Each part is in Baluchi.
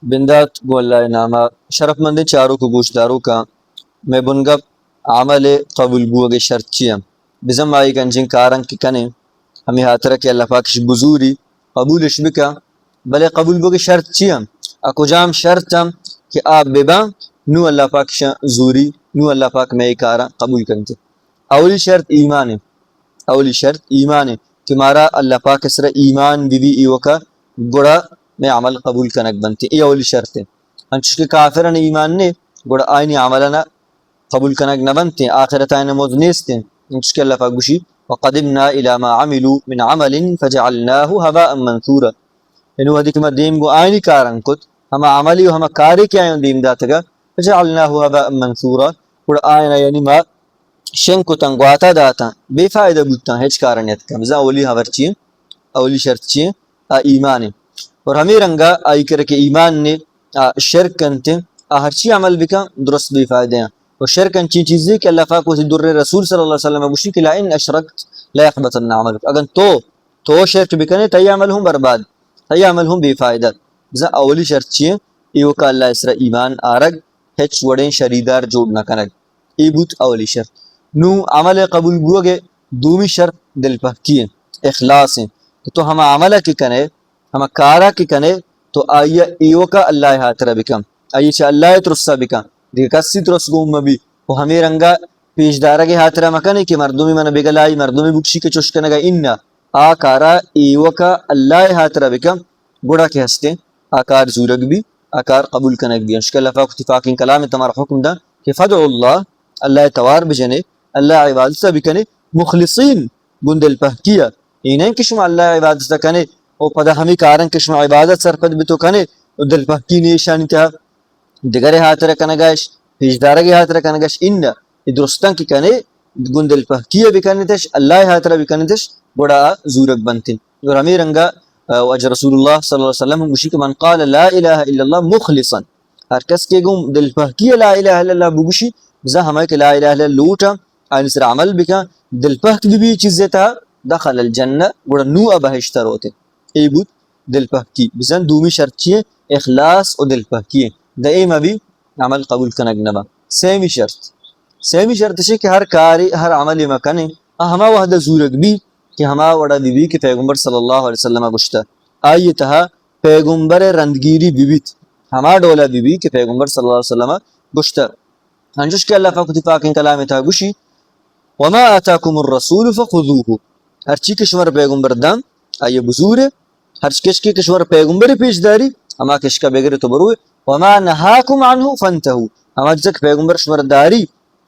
بندات گوں اللہ ءِ نام ءَ۔ شرفمندیں چاروک ءُ گوشداروکاں، مئے بنگپ عمل ءِ قبول بوگ ءِ شرط چی اَنت؟ بزاں ما اے گنجیں کاراں کہ کنیں، ہمے ہاترا کہ اللہ پاک اش بزوری، قبول اش بکن، بلے قبول بوگ ءِ شرط چی اَنت؟ آ کجام شرط اَنت کہ آ بباں، نوں اللہ پاک اشاں زوری، نوں اللہ پاک مئے اے کاراں قبول کنت؟ اولی شرط ایمان اِنت۔ اولی شرط ایمان اِنت کہ مارا اللہ پاک ءِ سرا ایمان بہ بی ایوکا، گڑا مئے عمل قبول کنگ بنت۔ اے اولی شرط اِنت۔ انچوش کہ کافران ایمان نے، گڑا آیانی عملان قبول کنگ نہ بنت، آخرت آیان موز نیست۔ انچوش کہ اللہ پاک گوشی، وقدمنا الی ما عملوا من عمل فجعلناه هباء منثورا۔ یعنی وہدے کہ ما دیم گوں آیانی کاراں کت، ہما عملی ءُ ہما کارے کہ آیاں دیم داتگا، فجعلناه هباء منثورا، گڑا آیانا یعنی ما شنگ کتاں، گواتا داتاں، بے فائدہ بوتاں، ہچ کارا نیتکاں۔ بزاں اولی ہبر چی اِنت؟ اولی شرط چی اِنت؟ آ ایمان اِنت۔ اور ہمے رنگا آئی کرا کہ ایمان نے، آ شرک کنت، آ ہرچی عمل بکن، درست بے فائدہ اِنت۔ اور شرک انچیں چیزے کہ اللہ پاک وتی در رسول صلی اللہ علیہ وسلم گوشی کہ لئن اشرکت لیحبطن عملک۔ اگن تو، تو شرک بکنے، تئی عمل ہم برباد، تئی عمل ہم بے فائدہ۔ بزاں اولی شرط چی اِنت؟ ایوکا اللہ ءِ سرا ایمان آرگ، ہچ وڑیں شریدار جوڑ نہ کنگ۔ اے بوت اولی شرط۔ نوں عمل ءِ قبول بوگ ءِ دومی شرط دلپہکی اِنت، اخلاص اِنت کہ تو ہما عمل ءَ کہ کنے، ہما کار ءَ کہ کنے، تو آئی ءَ ایوکا اللہ ءِ ہاترا بکن، آئی ءَ چہ اللہ ءِ ترسا بکن، دگہ کسی ترس گون مبی۔ ءُ ہمے رنگا پیش دارگ ءِ ہاترا مکنے کہ مردمے من بگلائی، مردمے بگشی کہ چوش کنگا، اناں، آ کارا ایوکا اللہ ءِ ہاترا بکن، گڑا کہ ہستیں آ کار زورگ بی، آ کار قبول کنگ بی۔ انچوش کہ اللہ پاک وتی پاکیں کلام ءَ تمارا حکم دا کہ فادعوا اللہ، اللہ ءِ توار بجنے، اللہ ءِ عبادت ءَ بکنے، مخلصین، گوں دلپہکی ءَ۔ اے نہ کہ شما اللہ ءِ عبادت ءَ کنے ءُ پدا ہمے کاراں کہ شما عبادت سرپد بتو کنے ءُ دلپہکی نے ایشانی تہا، دگرے ہاترا کنگا اش، پیش دارگے ہاترا کنگا اش، اناں، اے درستاں کہ کنے، گوں دلپہکی ءَ بکنتش، اللہ ءِ ہاترا بکنتش، گڑا آ زورگ بنت۔ اور ہمے رنگا، آ، واجہ رسول اللہ صلی اللہ علیہ وسلم ہم گوشی کہ من قال لا الہ الا اللہ مخلصا، ہر کس کہ گوں دلپہکی ءَ لا الہ الا اللہ بگوشی، بزاں ہمے کہ لا الہ الا اللہ لوٹاں، آیانی سرا عمل بکن، دلپہک بہ بی چیزے تہا، دخل الجنہ، گڑا نوں آ بہشت ءَ روت۔ اے بوت دلپہکی۔ بزاں دومی شرط چی اِنت؟ اخلاص ءُ دلپہکی اِنت۔ داں اے مبی، عمل قبول کنگ نہ بنت۔ سیمی شرط، سیمی شرط اش کہ ہر کارے، ہر عملے ما کنیں، آ ہما وہدا زورگ بی کہ ہما وڑا بہ بی کہ پیغمبر صلی اللہ علیہ وسلم ءَ گوشتہ، آئی ءِ تہا پیغمبر ءِ رندگیری بہ بیت، ہما ڈولا بہ بی کہ پیغمبر صلی اللہ علیہ وسلم ءَ گوشتہ۔ انچوش کہ اللہ پاک وتی پاکیں کلام ءِ تہا گوشی، وما آتاکم الرسول فخذوه، ہرچی کہ شمارا پیغمبر داں، آئی ءَ بزورے، ہرچ کشکے کہ شمارا پیغمبر پیش داری، ہما کشکا بگرے تو بروے۔ وما نهاکم عنه فانتهوا، ہما چیزا کہ پیغمبر شمارا داری،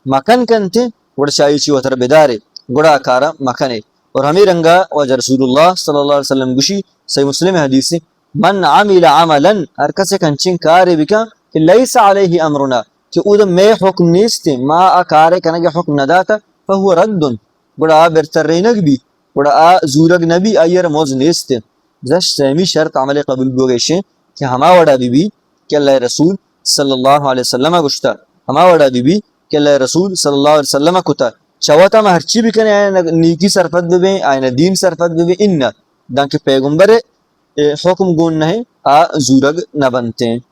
مکن کنتے، گڑا چہ آئی چی وترا بدارے، گڑا آ کارا مکنے۔ اور ہمے رنگا واجہ رسول اللہ صلی اللہ علیہ وسلم گوشی، صحیح مسلم ءِ حدیث اِنت، من عمل عملا، ہر کس یک انچیں کارے بکن کہ لیس علیہ امرنا، کہ اودا مئے حکم نیست، ما آ کارے کنگ ءِ حکم نہ داتہ، فهو رد، گڑا آ برترینگ بی، گڑا آ زورگ نہ بی، آئی ءَ را موز نیست۔ زش سیمی شرط عمل قبول بوگ ءِ اش اِنت کہ ہما وڑا بہ بی کہ اللہ ءِ رسول صلی اللہ علیہ وسلم ءَ گوشتہ، ہما وڑا بہ بی کہ اللہ ءِ رسول صلی اللہ علیہ وسلم ءَ کتہ۔ چہ وتا ما ہرچی بکنیں، آیان نیکی سرپد ببیں، آیان دین سرپد ببیں، اناں، دانکہ پیغمبر ءِ حکم گون نہ اِنت، آ زورگ نہ بنت اِنت۔